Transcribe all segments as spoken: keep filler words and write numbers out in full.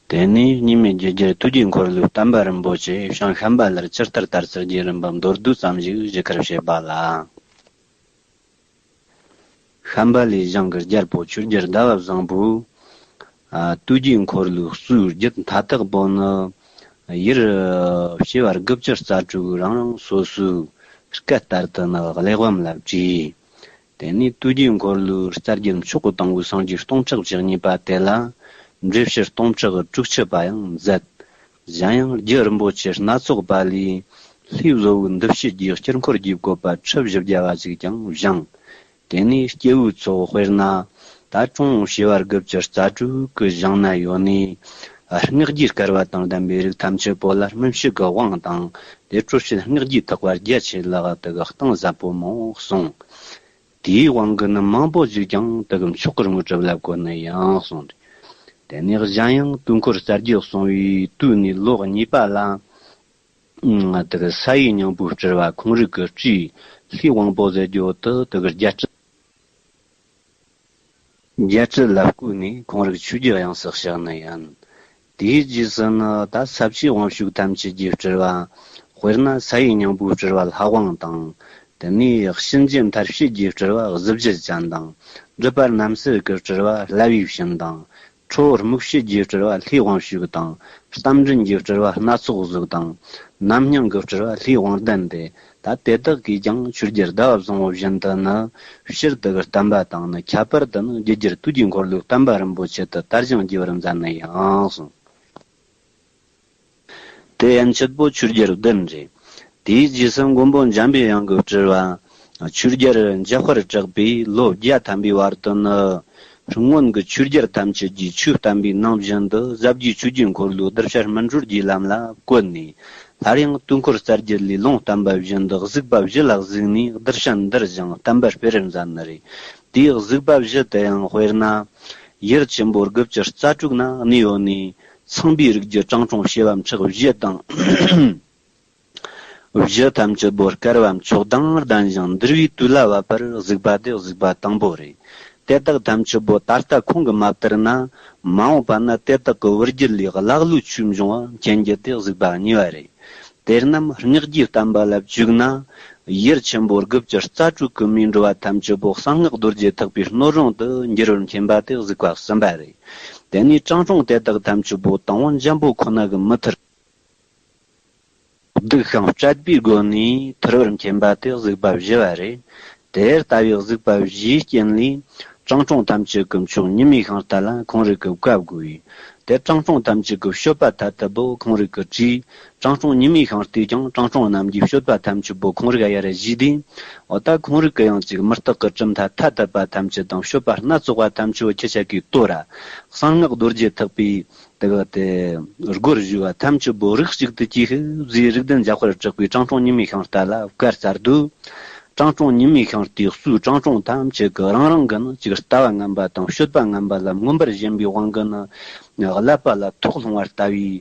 དེ་ནས་རྙིང་མའི་རྒྱལ་རྒྱུད་སྟོད་ཀྱི་འཁོར་ལོའི་བསྟན་པ་རིན་པོ་ཆེ་བྱང་ཤམྦྷ་ལར་ཇི་ལྟར་དར་ཚུལ་གྱི་རིམ་པ་མདོར་བསྡུས་ཙམ་ཞིག་ཞུ་ཁར་བྱེད་པ་ལ། ཤམྦྷ་ལའི་ཞང་གི་རྒྱལ་པོ་ཆོས་རྒྱལ་ཟླ་བ་བཟང་པོས། ཨ། སྟོད་ཀྱི་འཁོར་ལོའི་གཙོས་རྒྱུད་མཐའ་དག་པོ་ནི། ཡུལ་བྱེ་བ་དགུ་བཅུ་རྩ་དྲུག་རང་རང་སོ་སོའི་སྐད་ལྟར་དུ་ནི་གླེགས་བམ་ལ་བྲིས། དེ་ནས་སྟོད་ཀྱི་འཁོར་ལོའི་རྩ་རྒྱུད་མཆོག་གི་དང་པོའི་སངས་རྒྱས་སྟོང་ཕྲག་བཅུ་གཉིས་པ་དེ་ལ། འགྲེལ་བཤད་སྟོང་ཕྲག་དྲུག་ཅུ་པ་ཡང་མཛད། གཞན་ཡང་རྒྱུ་རིན་པོ་ཆེ་སྣ་ཚོགས་པ་ལས། ལྷའི་བཟོ་བོའི་འདུ་བྱེད་ཀྱི་དཀྱིལ་འཁོར་གྱི་བཀོད་པ་ཁྲི་བཞི་བརྒྱ་བ་ཞིག་ཀྱང་བཞེངས། དེ་ནས་སྐྱེ་བོའི་ཚོགས་དཔེར་ན། ད་ཀྲུང་བྱེ་བ་དགུ་བཅུ་རྩ་དྲུག་གི་ཞིང་ན་ཡོད་ནས། སྔགས་ཀྱི་སྐལ་བ་དང་ལྡན་པའི་རིགས་ཐམས་ཅད་པོ་ལ་སྨིན་བྱེད་ཀྱི་དབང་དང་། དེ་སྤྲོ་བྱེད་སྔགས་ཀྱི་ཐེག་པ་རྒྱ་ཆེ་ལ་དེ་གི་གཏིང་ཟབ་པོ་མང་བོ་གསུངས། དེའི་དབང་གིས་ནི་མང་པོ་ཞིག་ཀྱང་དེ་གི་མཆོག་གི་དངོས་གྲུབ་ལ་བཀོད་ནི་ཡང་གསུངས། དེ་ནས་གཞན་ཡང་དུས་འཁོར་རྩ་རྒྱུད་གསུངས་པའི་དུས་ནས་ལོ་གཉིས་པ་ལ། ཨ། དེ་གི་ས་ཡི་སྙིང་པོའི་སྤྲུལ་བ་ཁོང་རིག་གི་སྤྲུལ། ལྷའི་དབང་པོ་ཟེར་རྒྱུ་དེ་དེ་གི་རྒྱལ་སྲིད། རྒྱལ་སྲིད་ལ་བཀོད་ནས་ཁོང་རིག་ཆོས་ཀྱི་དབྱིངས་སུ་གཤེགས་ནི་ཡིན། དེའི་རྗེས་སུ་ནི་ད་ས་བཅུའི་དབང་ཕྱུག་ཐམས་ཅད་ཀྱི་སྤྲུལ་བ། དཔེར་ན་ས་ཡི་སྙིང་པོའི་སྤྲུལ་བ་ལྷ་དབང་དང་། དེ་ནས་གཤིན་རྗེ་མཐར་བྱེད་ཀྱི་སྤྲུལ་བ་གཟི་བརྗིད་ཅན་དང་། སྒྲིབ་པ་རྣམ་སེལ་གྱི་སྤྲུལ་བ་བླ་བའི་བྱིན་དང་། ཁྲོ་བོ་རྨུགས་བྱེད་ཀྱི་སྤྲུལ་བ་ལྷའི་དབང་ཕྱུག་དང་། རྟ་མགྲིན་གྱི་སྤྲུལ་བ་སྣ་ཚོགས་གཟུགས་དང་། ནམ་སྙིང་གི་སྤྲུལ་བ་ལྷའི་དབང་ལྡན་ཏེ། ད་དེ་དག་གིས་ཀྱང་ཆོས་རྒྱལ་ཟླ་བ་བཟང་པོ་བཞིན་དུ་ནི། སྤྱིར་དུ་གི་བསྟན་པ་དང་ནི། ཁྱད་པར་དུ་ནི་རྒྱུ་རྒྱལ་སྟོད་ཀྱི་འཁོར་ལོའི་བསྟན་པ་རིན་པོ་ཆེ་དེ་དར་ཞིང་རྒྱས་པར་མཛད་ནི་ཡང་གསུངས། དེ་ཡན་ཆད་པོ་ཆོས་རྒྱལ་བདུན་རེད། དེའི་རྗེས་སུ་མགོན་པོ་འཇམ་པའི་དབྱངས་ཀྱི་སྤྲུལ་བ། ཆོས་རྒྱལ་འཇམ་དཔལ་གྲགས་པས་ལོ་བརྒྱ་ཐམ་པའི་བར་དུ་ནི། སྔོན་གྱི་ཆོས་རྒྱལ་ཐམས་ཅད་ཀྱིས་ཆོས་བསྟན་པའི་ནང་བཞིན་དུ་ཟབ་རྒྱས་ཆོས་ཀྱི་འཁོར་ལོའི་གདུལ་བྱ་སྨིན་གྲོལ་གྱི་ལམ་ལ་བཀོད་ནས། སླར་ཡང་དུས་འཁོར་རྩ་རྒྱུད་ལས་ལུང་བསྟན་པ་བཞིན་དུ་གཟིགས་པ་བཞི་ལ་གཟིགས་ནས་གདུལ་བྱ་འདུལ་ཞིང་བསྟན་པ་སྤེལ་རུ་མཛད་ནི་རེད། དེའི་གཟིགས་པ་བཞི་དེ་ཡང་དཔེར་ན། ཡུལ་ཆེན་པོ་དགུ་བཅུ་རྩ་དྲུག་ན་གནས་ཡོད་ནས། ཚངས་པའི་རིགས་ཀྱི་སྤྲང་ཕྲུག་བྱེ་བ་ཕྲག་བཞི་དང་། བཞི་ཐམས་ཅད་པོ་སྐལ་བ་མཆོག་དང་ལྡན་ཞིང་འདུལ་བའི་དུས་ལ་བབ་པར་གཟིགས་པ་དེ་གཟིགས་པ་དང་པོ་རེད། དེ་དག་ཐམས་ཅད་པོ་ད་ལྟ་ཁོང་གིས་མ་བསྟར་ན། མ་འོངས་པ་ན་དེ་དག་གི་བུ་རྒྱུད་ལས་ཀླ་ཀློའི་ཆོས་འབྱུང་བ་མཁྱེན་རྒྱུ་དེ་གཟིགས་པ་གཉིས་པ་རེད། དེ་རྣམས་སྔགས་ཀྱི་བསྟན་པ་ལ་བཅུག་ན། ཡུལ་ཆེན་པོ་དགུ་བཅུ་རྩ་དྲུག་གི་མིའི་འགྲོ་བ་ཐམས་ཅད་པོ་གསང་སྔགས་རྡོ་རྗེ་ཐེག་པའི་སྣོད་རུང་དུ་འགྱུར་བར་མཁྱེན་པ་དེ་གཟིགས་པ་གསུམ་པ་རེད། དེ་ནས་སྤྲང་ཕྲུག་དེ་དག་ཐམས་ཅད་པོ་དང་པོ་འཇམ་པོ་ཁོ་ན་གི་མི་ཐུར། སྡིག་ཤིང་སྤྲད་པའི་སྒོ་ནས་ཐུར་བར་མཁྱེན་པ་དེ་གཟིགས་པ་བཞི་པ་རེད། དེ་ལྟ་བུའི་གཟིགས་པ་བཞིའི་རྐྱེན་ལས། སྤྲང་ཕྲུག་ཐམས་ཅད་ཀྱི་མཆོག་ཉི་མའི་ཤིང་རྟ་ལ་ཁོང་རིག་གི་བཀའ་བསྒོས་ཡོད། དེ་སྤྲང་ཕྲུག་ཐམས་ཅད་ཀྱི་སྤྱོད་པ་ཐ་དད་པོ་ཁོང་རིག་གི་བྲིས། སྤྲང་ཕྲུག་ཉི་མའི་ཤིང་རྟས་ཀྱང་སྤྲང་ཕྲུག་རྣམས་ཀྱི་སྤྱོད་པ་ཐམས་ཅད་པོ་ཁོང་རིག་ག་ཡར་བཞེས་ཏེ། འོ་ད་ཁོང་རིག་གི་ཡང་ཅིག་མི་རྟག་གི་གྲུབ་མཐའ་ཐ་དད་པ་ཐམས་ཅད་དང་སྤྱོད་པ་སྣ་ཚོགས་པ་ཐམས་ཅད་པོ་ཁྱེད་ཅག་གིས་དོར་ར། གསང་སྔགས་རྡོ་རྗེ་ཐེག་པའི། དེ་ག་དེ་སྒོར་ཞུགས་པ་ཐམས་ཅད་པོ་རིགས་གཅིག་ཏུ་གྱེས་ཤིག་ཟེར། རིགས་ལྡན་འཇམ་དཔལ་གྲགས་པས་སྤྲང་ཕྲུག་ཉི་མའི་ཤིང་རྟ་ལ་བཀའ་སྩལ་དུས། སྤྲང་ཕྲུག་ཉི་མའི་ཤིང་རྟའི་གཙོས་སྤྲང་ཕྲུག་ཐམས་ཅད་ཀྱིས་རང་རང་གི་ནི་ཅིག་ལྟ་བ་ངན་པ་དང་སྤྱོད་པ་ངན་པ་ལ་མངོན་པར་ཞེན་པའི་དབང་གིས་ནི། ཀླད་པ་ལ་ཐོག་ལྷུང་བ་ལྟ་བུའི་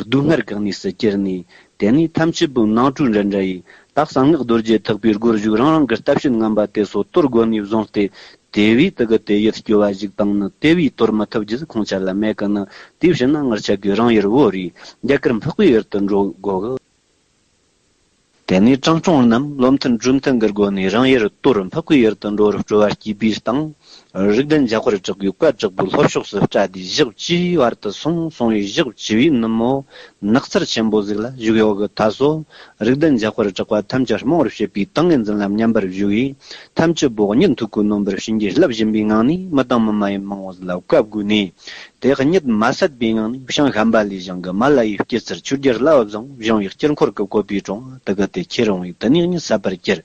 སྡུག་བསྔལ་གི་གནས་སུ་གྱུར་ནས། དེ་ནས་ཐམས་ཅད་པོའི་ནང་ཁྲོལ་འདྲ་འདྲ་ཡིས། ད་གསང་སྔགས་རྡོ་རྗེ་ཐེག་པའི་སྒོར་ཞུགས་རང་རང་གི་ལྟ་བྱེད་ངན་པ་དེ་ཚོ་དོར་དགོས་ནས་བཟུང་སྟེ། དེ་བས་དེ་གི་དེ་ཡིད་སྐྱོ་བ་ཞིག་དང་ནི། དེ་བས་དོར་མི་ཐུབ་རྒྱུ་ཁོང་ཆ་ལ་མེད་གི་ནི། དེ་བྱས་ན་ང་ཆ་གི་རང་ཡུལ་བོད་རེད། རྒྱ་གར་འཕགས་པའི་ཡུལ་དུ་འགྲོ་དགོས་གི། དེ་ནས་སྤྲང་ཕྲུག་རྣམས་བློ་མཐུན་གྲོས་མཐུན་གྱི་སྒོ་ནས་རང་ཡུལ་དོར་འཕགས་པའི་ཡུལ་དུ་འགྲོ་བར་སྤྲོ་བ་སྐྱེས་པའི་སྟེང་། རིགས་ལྡན་འཇམ་དཔལ་གྲགས་པའི་བཀའ་དྲག་པོའི་ལྷོ་ཕྱོགས་སུ་བཀྲ་ཏེ་ཞག་བཅུའི་བར་དུ་སོང་། སོང་བའི་ཞག་བཅུ་པའི་ནུབ་མོ། ནགས་ཚལ་ཆེན་པོ་ཟིག་ལ་བཞུགས་ཡོད་གི། ད་སོ། རིགས་ལྡན་འཇམ་དཔལ་གྲགས་པ་ཐམས་ཅད་རྨོངས་པར་བྱེད་པའི་ཏིང་ངེ་འཛིན་ལ་མཉམ་པར་བཞུགས་ཡིས། ཐམས་ཅད་པོ་གཉིད་འཐུག་གི་ནོམ་པར་བྱིན་གྱིས་བརླབ་བཞིན་པའི་ངང་ནས། མི་དང་མི་མ་ཡིན་མང་བོ་ལ་བཀའ་བསྒོས་ནས། དེ་གཉིད་མ་སད་པའི་ངང་ནས་བྱང་ཤམ་བྷ་ལའི་ཞིང་གི་མ་ལ་ཡི་སྐྱེད་ཚལ་ཆོས་རྒྱལ་ལྷ་བ་བཟང་བཞེངས་པའི་དཀྱིལ་འཁོར་གྱི་བཀོད་པའི་དྲུང་དུ་གི་དེ་ཁྱེར་འོང་བས། དེ་ནས་གཉིད་སད་པར་གྱུར།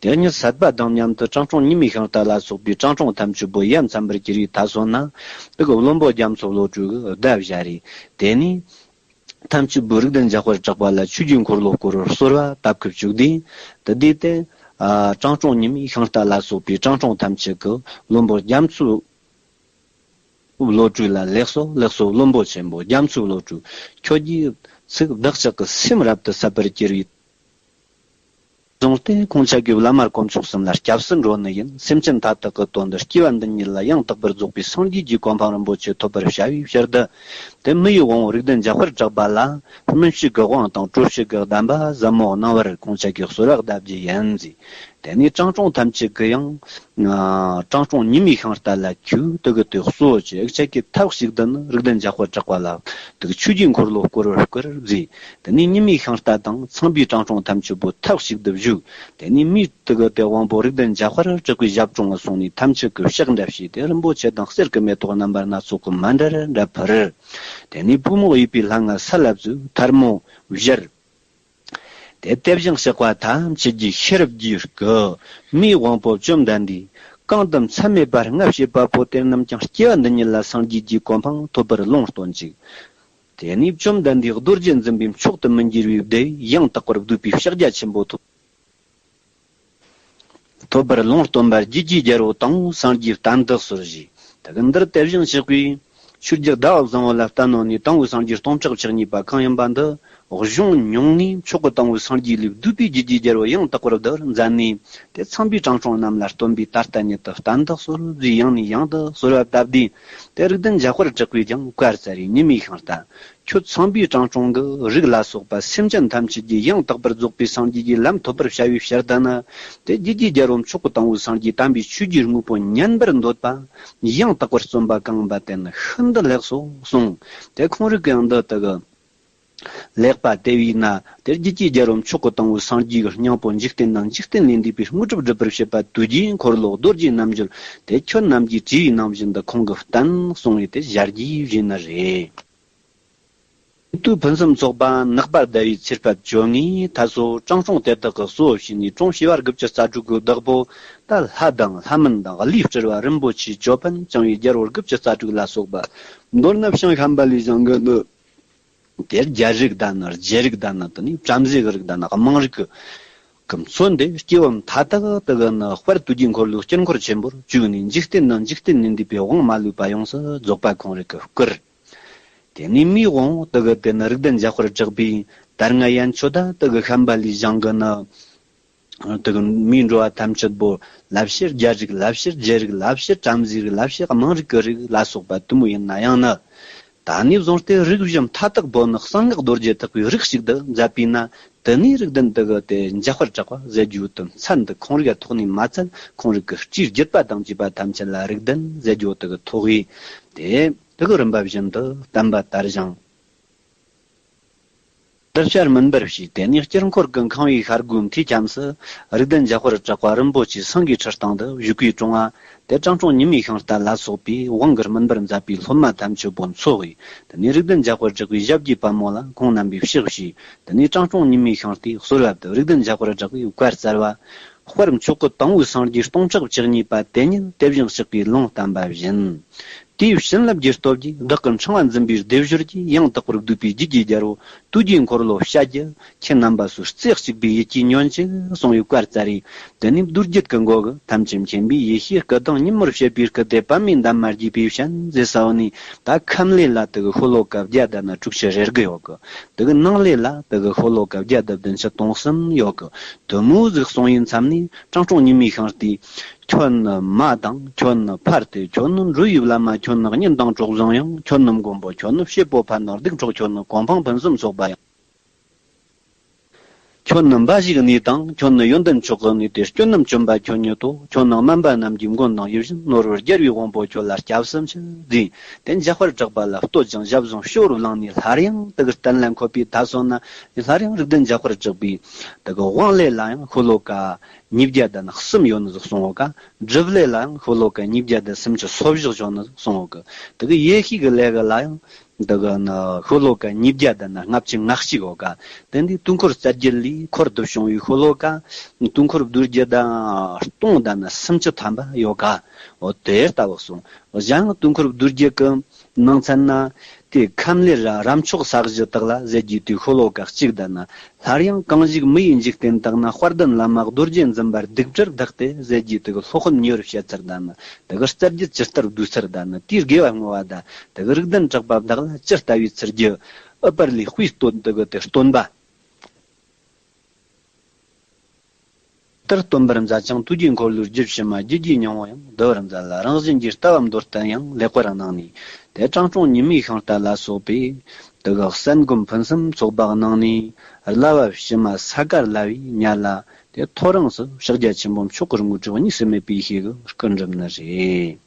དེ་གཉིད་སད་པ་དང་མཉམ་དུ་སྤྲང་ཕྲུག་ཉི་མའི་ཤིང་རྟ་ལ་སོགས་པའི་སྤྲང་ཕྲུག་ཐམས་ཅད་པོ་ཡ་མཚན་པར་གྱུར་བའི་ད་སོ་ན། དེ་གི་བློན་པོ་རྒྱ་མཚོ་བློ་གྲོས་ཀྱིས་བརྡ་བཞག་རེད། དེ་ནས། ཐམས་ཅད་པོ་རིགས་ལྡན་འཇམ་དཔལ་གྲགས་པ་ལ་ཆོས་ཀྱི་འཁོར་ལོ་བསྐོར་བར་གསོལ་བ་བཏབ་ཁུལ་བཅུག་དུས། དེ་དུས་དེ། ཨ། སྤྲང་ཕྲུག་ཉི་མའི་ཤིང་རྟ་ལ་སོགས་པའི་སྤྲང་ཕྲུག་ཐམས་ཅད་ཀྱིས་བློན་པོ་རྒྱ་མཚོ་བློ་གྲོས་ལ་ལེགས་སོ། ལེགས་སོ། བློན་པོ་ཆེན་པོ་རྒྱ་མཚོ་བློ་གྲོས། ཁྱོད་ཀྱི་ཚིག་བདག་ཅག་གི་སེམས་རབ་ཏུ་ཟབ་པར་གྱུར་པའི། བཟུང་སྟེ་ཁོང་ཆ་གི་བླ་མ་དཀོན་མཆོག་གསུམ་ལ་སྐྱབས་སུ་འགྲོ་ནི་ཡིན། སེམས་ཅན་མཐའ་དག་གི་དོན་དུ་སྐྱེ་བ་འདི་ཉིད་ལ་ཡང་དག་པར་རྫོགས་པའི་སངས་རྒྱས་ཀྱི་གོ་འཕང་རིན་པོ་ཆེ་ཐོབ་པར་བྱ་བའི་ཕྱིར་དུ། དེ་མི་ཡི་དབང་པོ་རིགས་ལྡན་འཇམ་དཔལ་གྲགས་པ་ལ་སྨིན་བྱེད་ཀྱི་དབང་དང་གྲོལ་བྱེད་ཀྱི་གདམས་པ་ཟབ་མོ་གནང་བར་ཁོང་ཆ་གི་གསོལ་བ་བཏབ་རྒྱུ་ཡིན་ཟེར། དེ་ནས་དྲང་སྲོང་ཐམས་ཅད་ཀྱི་ཡང་། ཨ། དྲང་སྲོང་ཉི་མའི་ཤིང་རྟ་ལ་ཁྱོད་དེ་གི་དེ་གསོལ་ཅིག་ཨུ་ཆ་གི་ཐབས་ཤིག་ཏུ་ནི་རིགས་ལྡན་འཇམ་དཔལ་གྲགས་པ་ལ་དེ་གི་ཆོས་ཀྱི་འཁོར་ལོ་བསྐོར་བར་བསྐུལ་ཟེར། དེ་ནས་ཉི་མའི་ཤིང་རྟ་དང་ཚངས་པའི་དྲང་སྲོང་ཐམས་ཅད་པོ་ཐབས་ཤིག་ཏུ་བཞུགས། དེ་ནས་མིའི་དེ་གི་དེ་དབང་པོ་རིགས་ལྡན་འཇམ་དཔལ་གྲགས་པའི་ཞབས་དྲུང་ལ་སོང་ནས་ཐམས་ཅད་ཀྱི་ཕྱག་འདྲ་བྱས་ཏེ་རིན་པོ་ཆེ་དང་གསེར་གྱི་མེ་ཏོག་རྣམ་པ་སྣ་ཚོགས་ཀྱི་མཎྜལ་འདྲ་ཕུལ། དེ་ནས་པུས་མོ་གཡས་པའི་ལྷ་ང་ས་ལ་བཙུགས། ཐལ་མོ་བཞར། དེ་དེ་བཞིན་གཤེགས་པ་ཐམས་ཅད་ཀྱི་ཤེས་རབ་ཀྱི་སྐུ། མིའི་དབང་པོ་བཅོམ་ལྡན་འདས། གང་དུ་མཚམས་མེད་པར་མངའ་བྱེད་པ་པོ་དེ་རྣམས་ཀྱང་སྐྱེ་བ་འདི་ཉིད་ལ་སངས་རྒྱས་ཀྱི་གོ་འཕང་ཐོབ་པར་ལུང་སྟོན་ཅིག་དེ་ནས་བཅོམ་ལྡན་འདས་རྡོ་རྗེ་འཛིན་པའི་མཆོག་ཏུ་མི་འགྱུར་བའི་བདེ་བས་ཡང་དག་པར་བསྡུས་པའི་ཕྱག་རྒྱ་ཆེན་པོ་ཐོབ། ཐོབ་པར་ལུང་སྟོན་པ་རྒྱལ་གྱི་རྒྱལ་པོ་དང་པོའི་སངས་རྒྱས་བསྟན་དུ་གསོལ་ཞེས། དེ་གི་འདིར་དེ་བཞིན་གཤེགས་པའི་ཆོས་རྒྱལ་ཟླ་བ་བཟང་པོ་ལ་བསྟན་ནོ་ནས་དང་པོའི་སངས་རྒྱས་སྟོང་ཕྲག་བཅུ་གཉིས་པ་གང་ཡིན་པ་འདི། གཞུང་ཉུང་ངུའི་མཆོག་གི་དང་པོའི་སངས་རྒྱས་ལས་བསྡུས་པའི་རྒྱལ་གྱི་རྒྱལ་པོ་ཡང་དག་པར་བསྡུ་བར་མཛད་ནས། དེ་ཚངས་པའི་དྲང་སྲོང་རྣམས་ལ་སྟོན་པའི་ད་ལྟ་ཉིད་དུ་བསྟན་དུ་གསོལ་ཞེས་ཡང་ནས་ཡང་དུ་གསོལ་བ་བཏབ་དུས། དེ་རིགས་ལྡན་འཇམ་དཔལ་གྲགས་པས་ཀྱང་བཀའ་སྩལ་པས། ཉི་མའི་ཤིང་རྟ། ཁྱོད་ཚངས་པའི་དྲང་སྲོང་གི་རིགས་ལ་སོགས་པ་སེམས་ཅན་ཐམས་ཅད་ཀྱི་ཡང་དག་པར་རྫོགས་པའི་སངས་རྒྱས་ཀྱི་ལམ་ཐོབ་པར་བྱ་བའི་ཕྱིར་དུ་ནི། དེ་རྒྱལ་གྱི་རྒྱལ་པོ་མཆོག་གི་དང་པོའི་སངས་རྒྱས་དམ་པའི་ཆོས་ཀྱི་དངོས་པོ་ཉན་པར་འདོད་པ། ཡང་དག་པར་བརྩོན་པ་གང་ཡིན་པ་དེ་ནི་ཤིན་ཏུ་ལེགས་སོ་གསུངས། དེ་ཁོང་རིགས་ཀྱིས་ཡང་འདི་དག་གི་ལེགས་པ་དེ་བས་ན། དེ་རྒྱལ་གྱི་རྒྱལ་པོ་མཆོག་གི་དང་པོའི་སངས་རྒྱས་ཀྱི་སྙིང་པོ་འཇིག་རྟེན་ནང་འཇིག་རྟེན་ལས་འདས་པའི་དངོས་གྲུབ་སྒྲུབ་པར་བྱེད་པ་དུས་ཀྱི་འཁོར་ལོ་རྡོ་རྗེ་རྣམ་བསྒྱུར་དེ་ཁྱོད་རྣམས་ཀྱིས་དྲིས་པའི་ནང་བཞིན་དུ་ཁོང་གིས་བསྟན་གསུངས་པས་དེ་ཞལ་གྱིས་བཞེས་ནི་རེད། དུས་ཕུན་སུམ་ཚོགས་པ་ནག་པ་ཟླ་བའི་ཚེས་པ་བཅོ་ལྔའི་མཐའ་སོ། དྲང་སྲོང་དེ་དག་གི་གཙོ་བོ་བྱས་ནས་དྲུང་ཞི་བ་དགུ་བཅུ་རྩ་དྲུག་གི་བདག་པོ། ད་ལྷ་དང་ལྷ་མིན་དང་བློས་སྤྲུལ་བ་རིན་པོ་ཆེའི་ཅོད་པན་བཅིངས་པའི་རྒྱལ་པོ་དགུ་བཅུ་རྩ་དྲུག་ལ་སོགས་པ། མདོར་ན་བྱང་ཤམ་བྷ་ལའི་ཞིང་གི་ནི། དེར་རྒྱལ་རིགས་དང་ནི་རྗེ་རིགས་དང་ནི་དེ་ནས་བྲམ་ཟེ་གི་རིགས་དང་ནི་དམངས་རིགས་ཀྱི་མཚོན་ཏེ་སྐྱེ་བོ་མཐའ་དག་དེ་གི་ནི་དཔལ་དུས་ཀྱི་འཁོར་ལོའི་དཀྱིལ་འཁོར་ཆེན་པོར་བཅུག་ནས་འཇིག་རྟེན་ནང་འཇིག་རྟེན་ནས་འདས་པའི་དབང་མ་ལུས་པ་ཡོངས་སུ་རྫོགས་པ་ཁོང་རིགས་ཀྱིས་བསྐུར། དེ་ནས་མིའི་དབང་དེ་གི་དེ་ནི་རིགས་ལྡན་འཇམ་དཔལ་གྲགས་པས་ད་སྔ་ཡན་ཆད་ད་དེ་གི་ཤམ་བྷ་ལའི་ཞིང་གི་ནི། དེ་གི་མིའི་འགྲོ་བ་ཐམས་ཅད་པོ་ལ་ཕྱིར་རྒྱལ་རིགས་ལ་ཕྱིར་རྗེ་རིགས་ལ་ཕྱིར་བྲམ་ཟེ་རིགས་ལ་ཕྱིར་དམངས་རིགས་ཀྱི་རིགས་ལ་སོགས་པ་དེ་མོ་ཡིན་ན་ཡང་ནི། ད་ནས་བཟུང་སྟེ་རིགས་བཞི་མཐའ་དག་པོ་ནི་གསང་སྔགས་རྡོ་རྗེ་ཐེག་པའི་རིགས་ཤིག་ཏུ་མཛད་པས་ན། དེ་ནས་རིགས་ལྡན་དེ་གི་དེ་འཇམ་དཔལ་གྲགས་པ་ཟེར་རྒྱུ་དེ་མཚན་དེ་ཁོང་རིགས་ཐོག་ནས་མ་ཚད་ཁོང་རིགས་ཀྱི་སྤྲེའུ་བརྒྱུད་པ་དང་བཅས་པ་ཐམས་ཅད་ལ་རིགས་ལྡན་ཟེར་རྒྱུ་དེ་གི་ཐོགས་ཡས་དེ་དེ་གི་རིམ་པ་བཞིན་དུ་བསྟན་པ་དར་ཞིང་། འདིར་བཤད་མུན་པར་བྱས། དེ་ནས་དཀྱིལ་འཁོར་གྱི་ཁང་བའི་ཤར་སྒོའི་མཐའི་ཁྱམས་སུ། རིགས་ལྡན་འཇམ་དཔལ་གྲགས་པ་རིན་པོ་ཆེ་སེང་གེའི་ཁྲི་སྟེང་དུ་བཞུགས་པའི་དྲུང་བ། དེ་དྲང་སྲོང་ཉི་མའི་ཤིང་རྟ་ལ་སོགས་པའི་དབང་གིས་མུན་པར་མཛད་པའི་སློབ་མ་ཐམས་ཅད་པོ་འཚོགས་པས། དེ་ནས་རིགས་ལྡན་འཇམ་དཔལ་གྲགས་པའི་ཞབས་ཀྱི་པད་མོ་ལ་ཁོང་རྣམ་པས་ཕྱག་བྱས། དེ་ནས་དྲང་སྲོང་ཉི་མའི་ཤིང་རྟས་གསོལ་བ་བཏབ། རིགས་ལྡན་འཇམ་དཔལ་གྲགས་པས་བཀའ་སྩལ་པ། དཔལ་མཆོག་གི་དང་པོའི་སངས་རྒྱས་སྟོང་ཕྲག་བཅུ་གཉིས་པ་དེ་ཉིད་དེ་བཞིན་གཤེགས་པའི་ལུང་བསྟན་པ་བཞིན། དེའི་བྱིན་རླབས་ཀྱི་སྟོབས་ཀྱིས་བདག་གི་འཕྲེང་བ་འཛིན་པའི་སྡེབ་སྦྱོར་གྱིས་ཡང་དག་པར་བསྡུས་པའི་རྒྱུད་ཀྱི་རྒྱལ་པོ་དུས་ཀྱི་འཁོར་ལོ་བཤད་རྒྱུ། ཁྱེད་རྣམ་པ་ཚོས་རྩེ་གཅིག་པའི་ཡིད་ཀྱིས་ཉོན་ཅིག་གསུང་བའི་བཀའ་སྩལ་པས། དེ་ནས་མདོ་རྒྱུད་ཀྱི་མགོ་གི་ཐམས་ཅད་མཁྱེན་པའི་ཡེ་ཤེས་སྐུ་དང་ཉིན་མོར་བྱེད་པའི་སྐུ་སྟེ་པདྨའི་འདབ་མ་རྒྱས་པའི་ཞིང་ཟེར་ས་བོ་ནས་ད་ཁམས་ལས་ལ་དེ་གི་ཤོ་ལོ་ཀ་བརྒྱ་དང་ནི་དྲུག་ཅུ་རེ་དགུ་ཡོད་གི། དེ་གི་ནང་ལས་ལ་དེ་གི་ཤོ་ལོ་ཀ་བརྒྱ་དང་བདུན་ཅུ་དོན་གསུམ་ཡོད་གི། དེ་མོ་ཟིག་གསུང་བའི་མཚམས་ནས་དྲང་སྲོང་ཉི་མའི་ཤིང་རྟས། ཁྱོད་ནི་མ་དང་ཁྱོད་ནི་ཕ་སྟེ། ཁྱོད་ནི་འགྲོ་བའི་བླ་མ། ཁྱོད་ནི་གཉེན་དང་གྲོགས་བཟང་ཡང་། ཁྱོད་ནི་མགོན་པོ། ཁྱོད་ནི་བྱེད་པོ་ཕ་ནོར་སྡིག་གྲོགས། ཁྱོད་ནི་གོ་འཕང་ཕུན་སུམ་ཚོགས་པ་ཡང་། ཁྱོད་ནི་འབའ་ཞིག་གནས་དང་། ཁྱོད་ནི་ཡོན་ཏན་མཆོག་གི་གནས་ཏེ། སྐྱོན་རྣམས་བཅོམ་པ་ཁྱོད་ཉིད་དོ། ཁྱོད་ནི་སྨན་པ་རྣམས་ཀྱི་མགོན་དང་ཡིད་བཞིན་ནོར་བུ། རྒྱལ་བའི་དབང་པོ་ཁྱོད་ལ་སྐྱབས་སུ་མཆི་ཟེར། དེ་འཇམ་དཔལ་གྲགས་པ་ལ་བསྟོད་ཅིང་ཞབས་ཟུང་སྤྱི་བོར་བླངས་ནས་སླར་ཡང་དེ་གི་གཏན་ལ་འཁོད་པའི་མཐའ་སོ་ན། སླར་ཡང་རིགས་ལྡན་འཇམ་དཔལ་གྲགས་པས་དེ་གི་དབང་ལས་ལ་ཡང་ཤོ་ལོ་ཀ་ཉིས་བརྒྱ་དང་གསུམ་ཡོད་ནི་ཟིག་གསུང་བ་ཀ། སྒྲུབ་ལས་ལ་ཡང་ཤོ་ལོ་ཀ་ཉིས་བརྒྱ་དང་སུམ་ཅུ་སོ་བཞི་ཡོད་ནི་ཟིག་གསུང་བ་ཀ། དེ་གི་ཡེ་ཤེས་ཀྱི་ལས་ཀྱི་ལ་ཡང་དེ་གི་ནི་ཤོ་ལོ་ཀ་ཉིས་བརྒྱ་དང་ནི་ལྔ་བཅུ་ང་གཅིག་ཡོད་ཀ། དེ་འདི་དུས་འཁོར་རྩ་རྒྱུད་ལས་འཁོར་དུ་བྱུང་བའི་ཤོ་ལོ་ཀ་དུས་འཁོར་བསྡུས་རྒྱུད་དང་སྟོང་དང་ནི་སུམ་ཅུ་ཐམ་པ་ཡོད་ཀ། འོ་དེ་ལྟ་བུ་གསུངས། གཞན་དུས་འཁོར་བསྡུས་རྒྱུད་ཀྱི་ནང་ཚན་ན་དེ་ཁམས་ལས་ར་རབ་མཆོག་ས་གཞི་དག་ལ་ཟེར་རྒྱུའི་དུས་ཤོ་ལོ་ཀ་གཅིག་དང་ནི། སླར་ཡང་གང་ཞིག་མི་ཡི་འཇིག་རྟེན་དག་ན། དཔལ་ལྡན་བླ་མ་རྡོ་རྗེ་འཛིན་པ་སྡིག་སྒྲིབ་དག་སྟེ་ཟེར་རྒྱུའི་དེ་གི་སློབ་དཔོན་ཉེ་བར་བཤད་ཚུལ་དང་ནི། དེ་གི་རྩ་རྒྱུད་ཇི་ལྟར་བསྡུས་ཚུལ་དང་ནི། དེའི་དགེ་བ་བསྔོ་བ་དང་དེ་གི་རིགས་ལྡན་གྲགས་པ་བདག་ལ་ཇི་ལྟ་བའི་ཚུལ་གྱིས་ཨུཏྤལ་ལའི་དཔེས་སྟོན་དེ་གི་དེ་སྟོན་པ། ལྟར་སྟོན་པར་མཛད་ཅིང་དུས་ཀྱི་འཁོར་ལོའི་རྒྱུད་ཕྱི་མ་རྒྱུད་ཀྱི་སྙིང་པོ་ཡང་བསྡུ་བར་མཛད་ལ། རང་བཞིན་གྱི་ལྟ་བ་མདོར་བསྟན་ཡང་ལེགས་པར་གནང་ནས། དེ་དྲང་སྲོང་ཉི་མའི་ཤིང་རྟ་ལ་སོགས་པས་དེ་གི་གསན་སྒོམ་ཕུན་སུམ་ཚོགས་པ་གནང་ནས། བསླབ་པ་ཕྱི་མ་ས་ག་ཟླ་བའི་ཉ་ལ་དེ་ཐོ་རངས་སུ་ཕྱག་རྒྱ་ཆེན་པོ་མཆོག་གི་དངོས་གྲུབ་གཉིས་སུ་མེད་པའི་ཤེལ་གྱི་སྐུ་འགྲུབ་ནི་རེད།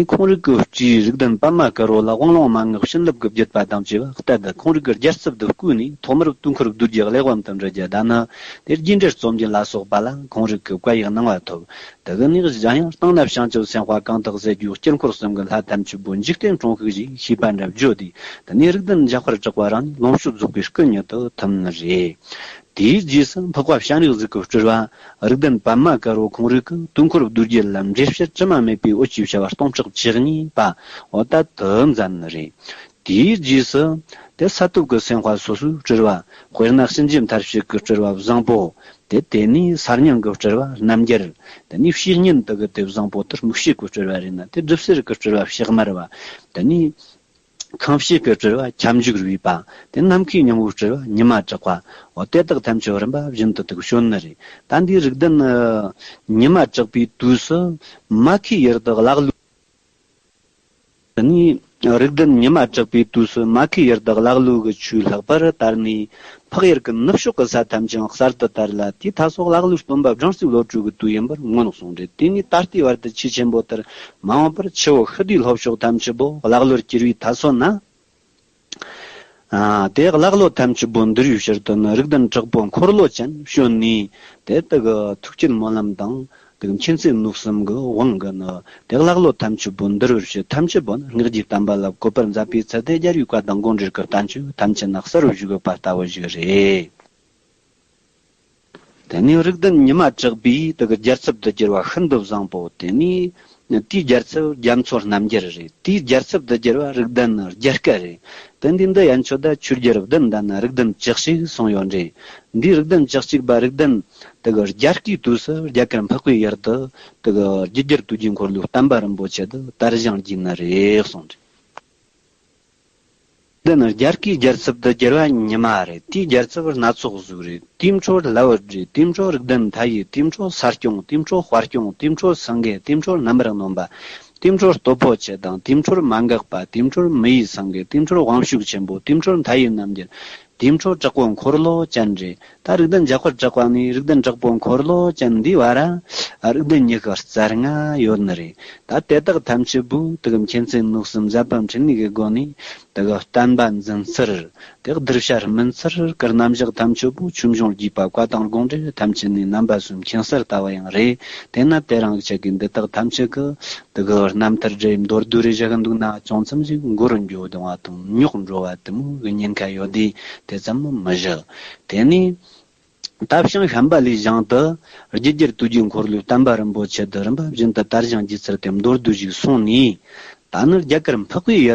ཁོང་རིགས་ཀྱི་སྤྲུལ་རིགས་ལྡན་པདྨ་དཀར་པོ་ལ་དབང་ལུང་མན་ངག་བྱིན་རླབས་ཀྱི་བརྒྱུད་པ་དང་བཅས་པ་གཏད་དེ། ཁོང་རིགས་ཀྱི་རྒྱལ་ཚབ་ཏུ་བསྐོས་ནས་ཐོག་མར་དུས་འཁོར་བསྡུས་རྒྱུ་གླེགས་བམ་དུ་འབྲི་རྒྱུ། ད་ནི་དེ་རྒྱས་འགྲེལ་རྩོམ་རྒྱུ་ལ་སོགས་པ་ལ་ཁོང་རིགས་ཀྱི་བཀའ་ཡིག་གནང་བ་ཐོབ། དེ་གི་ནས་གཞན་ཡང་སྟེང་ན་བྱང་ཆུབ་སེམས་དཔའ་གང་དག་ཟས་རྒྱུའི་དཀྱིལ་འཁོར་གསུམ་གྱི་ལྷ་ཐམས་ཅད་པོ་འཇིག་རྟེན་དྲུང་བཞུགས་ཞེས་ཤེས་པ་འདྲ་བརྗོད་དེ། དེ་ནས་རིགས་ལྡན་འཇམ་དཔལ་གྲགས་པ་རང་ཉིད་ལོངས་སྤྱོད་རྫོགས་པའི་སྐུ་ཉིད་དུ་ཐིམ་ནི་རེད། དེའི་རྗེས་སུ་འཕགས་པ་སྤྱན་རས་གཟིགས་ཀྱི་སྤྲུལ་པ་རིགས་ལྡན་པདྨ་དཀར་པོ་ཁོང་རིགས་ཀྱིས་དུས་འཁོར་བསྡུས་རྒྱུད་ལ་འགྲེལ་བཤད་ཇི་མ་མེད་པའི་འོད་ཀྱི་བྱ་བ་སྟོང་ཕྲག་བཅུ་གཉིས་པ་འོ་ད་དུ་མཛད་ནི་རེད། དེའི་རྗེས་སུ་དེ་ས་ཐོབ་ཀྱི་སེམས་དཔའ་སོ་སོའི་སྤྲུལ་པ། དཔེར་ན་གཤིན་རྗེ་མཐར་བྱེད་ཀྱི་སྤྲུལ་པ་བཟང་པོ། དེ་དེ་ནས་གསར་རྙིང་གི་སྤྲུལ་པ་རྣམ་རྒྱལ། དེ་ནས་བཤེས་གཉེན་དག་གི་དེ་བཟང་པོ་དེར་མིག་ཤེས་ཀྱི་སྤྲུལ་པ་རེད་ན། དེ་སྒྲུབ་གསེར་གྱི་སྤྲུལ་པ་ཕྱག་དམར་བ། དེ་ནས་ཁང་བྱེད་ཀྱི་སྤྲུལ་པ་ཁྱབ་འཇུག་རུས་པ། དེ་ནམ་མཁའི་སྙིང་པོའི་སྤྲུལ་པ་ཉི་མ་གྲགས་པ། འོ་དེ་དག་ཐམས་ཅད་རིམ་པ་བཞིན་དུ་དུ་བྱོན་ནི་རེད། ད་འདིའི་རིགས་ལྡན་ཉི་མ་གྲགས་པའི་དུས་སུ་མ་ཁའི་ཡུལ་དུ་ཀླ་ཀློ། དེ་ནས་རིགས་ལྡན་ཉི་མ་གྲགས་པའི་དུས་སུ་མ་ཁའི་ཡུལ་དུ་ཀླ་ཀློ་གི་ཆོས་ལྷག་པར་དར་ནས། འཕགས་ཡུལ་གྱི་ནུབ་ཕྱོགས་ཀྱི་ས་ཐམས་ཅད་གསར་དུ་དར་ལ། དེའི་མཐའ་སོགས་ཀླ་ཀློའི་སྟོན་པ་སྦྲང་རྩིའི་བློ་གྲོས་ཀྱི་དུས་ཡིན་པར་མངོན་གསུངས་རེད། དེ་ནས་ད་ལྟའི་བར་དུ་ཆོས་ཆེན་པོ་ལྟར་མ་འོངས་པར་ཆུ་བོ་ཤི་དུའི་ལྷོ་ཕྱོགས་ཐམས་ཅད་པོ་ཀླ་ཀློར་གྱུར་པའི་མཐའ་སོ་ན། ཨ་དེ་ཀླ་ཀློ་ཐམས་ཅད་པོ་འདུལ་བའི་ཕྱིར་དུ་ནི་རིགས་ལྡན་དྲག་པོ་འཁོར་ལོ་ཅན་བྱོན་ནས། དེ་དག་གི་ཐུགས་བསྐྱེད་སྨོན་ལམ་དང་དེ་གི་མཁྱེན་བརྩེ་གནོད་གསུམ་གྱི་དབང་གིས་ནི། དེ་ཀླ་ཀློ་ཐམས་ཅད་པོ་འདུལ་བའི་ཕྱིར། ཐམས་ཅད་པོ་ནི་སྔགས་ཀྱི་བསྟན་པ་ལ་བཀོད་པར་མཛད་པའི་ཚུལ་དེ་རྒྱལ་བའི་བཀའ་དང་དགོངས་འགྲེལ་གྱི་བསྟན་བཅོས་ཐམས་ཅད་ནི་གསལ་བར་བཞུགས་པ་ལྟ་བུ་ཞིག་རེད། དེ་ནས་རིགས་ལྡན་ཉི་མ་གྲགས་པའི་དེ་གི་རྒྱལ་ཚབ་ཏུ་གྱུར་པ་ཤིན་ཏུ་བཟང་པོ། དེ་ནས་དེའི་རྒྱལ་ཚབ་རྒྱ་མཚོ་རྣམ་རྒྱལ་རེད། དེའི་རྒྱལ་ཚབ་ཏུ་གྱུར་པ་རིགས་ལྡན་རྒྱལ་སྐལ་རེད། དེ་འདི་འདི་ཡན་ཆོད་ད་ཆོས་རྒྱལ་བདུན་ད་ན་རིགས་ལྡན་བཅུ་གཅིག་གསུངས་ཡོད་རེད། འདིའི་རིགས་ལྡན་བཅུ་གཅིག་པ་རིགས་ལྡན་དེ་གི་རྒྱལ་སྐལ་དུས་སུ་རྒྱ་གར་འཕགས་པའི་ཡུལ་དུ་དེ་གི་རྒྱུ་རྒྱལ་དུས་ཀྱི་འཁོར་ལོའི་བསྟན་པ་རིན་པོ་ཆེ་དུ་དར་ཞིང་རྒྱས་ནི་རེད་གསུངས་རེད། འདི་ནི་རྒྱལ་སྐལ་རྒྱལ་ཚབ་ཏུ་གྱུར་པ་ཉི་མ་རེད། དེའི་རྒྱལ་ཚབ་སྣ་ཚོགས་གཟུགས་རེད། དེའི་འཕྲོར་ལྷ་བུ་རེད། དེའི་འཕྲོར་རིགས་ལྡན་མཐའ་ཡས། དེའི་འཕྲོར་ས་སྐྱོང་། དེའི་འཕྲོར་དཔའ་སྐྱོང་། དེའི་འཕྲོར་སེང་གེ། དེའི་འཕྲོར་རྣམ་པར་གནོན་པ། དེའི་འཕྲོར་སྟོབས་པོ་ཆེ་དང་། དེའི་འཕྲོར་མ་འགགས་པ། དེའི་འཕྲོར་མི་ཡི་སེང་གེ། དེའི་འཕྲོར་དབང་ཕྱུག་ཆེན་པོ། དེའི་འཕྲོར་མཐའ་ཡས་རྣམ་རྒྱལ། དེའི་འཕྲོར་དྲག་པོ་འཁོར་ལོ་ཅན་རེད། ད་རིགས་ལྡན་འཇམ་དཔལ་གྲགས་པ་ནས་རིགས་ལྡན་དྲག་པོ་འཁོར་ལོ་ཅན་འདིའི་བར་ར་རིགས་ལྡན་ཉི་ཤུ་རྩ་ལྔ་ཡོད་ནི་རེད། ད་དེ་དག་ཐམས་ཅད་པོ་དེ་གི་མཁྱེན་བརྩེ་གནོད་གསུམ་ཟབ་པ་འཕྲིན་ལས་ཀྱི་སྒོ་ནས་དེ་གི་བསྟན་པ་འཛིན་ཚུལ། དེ་གི་གདུལ་བྱ་སྨིན་ཚུལ་གྱི་རྣམ་གཞག་ཐམས་ཅད་པོ་ཆོས་འབྱུང་རྒྱས་པ་བཀའ་དང་དགོངས་འགྲེལ་ཐམས་ཅད་ནས་རྣམ་པ་གསུམ་མཁྱེན་གསལ་ལྟ་བུ་ཡང་རེད། དེས་ན་དེ་རིང་ཁྱེད་ཀྱིས་འདི་དག་ཐམས་ཅད་ཀྱི་དེ་གི་རྣམ་ཐར་འདྲ་མདོར་བསྡུས་རེ་བཞག་གི་འདུག་ན། ཅུང་ཙམ་ཞིག་མགོ་རུ་འགྱོ་བ་དང་རྙོག་འགྲོ་བ་དེ་མོ་གི་ཉེན་ཁ་ཡོད་དེ། དེ་ཙམ་མི་བཞག་དེ་ནས་ད་ཞིང་བྱམས་པ་ལས་བཞེངས་ཏེ་རྒྱུ་རྒྱལ་དུས་ཀྱི་འཁོར་ལོའི་བསྟན་པ་རིན་པོ་ཆེ་འདི་རིམ་པ་བཞིན་དུ་དར་ཞིང་རྒྱས་ཚུལ་དེ་མདོར་བསྡུས་ཤིག་གསུངས་ནས། ད་ནི་རྒྱ་གར་འཕགས་པའི་ཡུལ།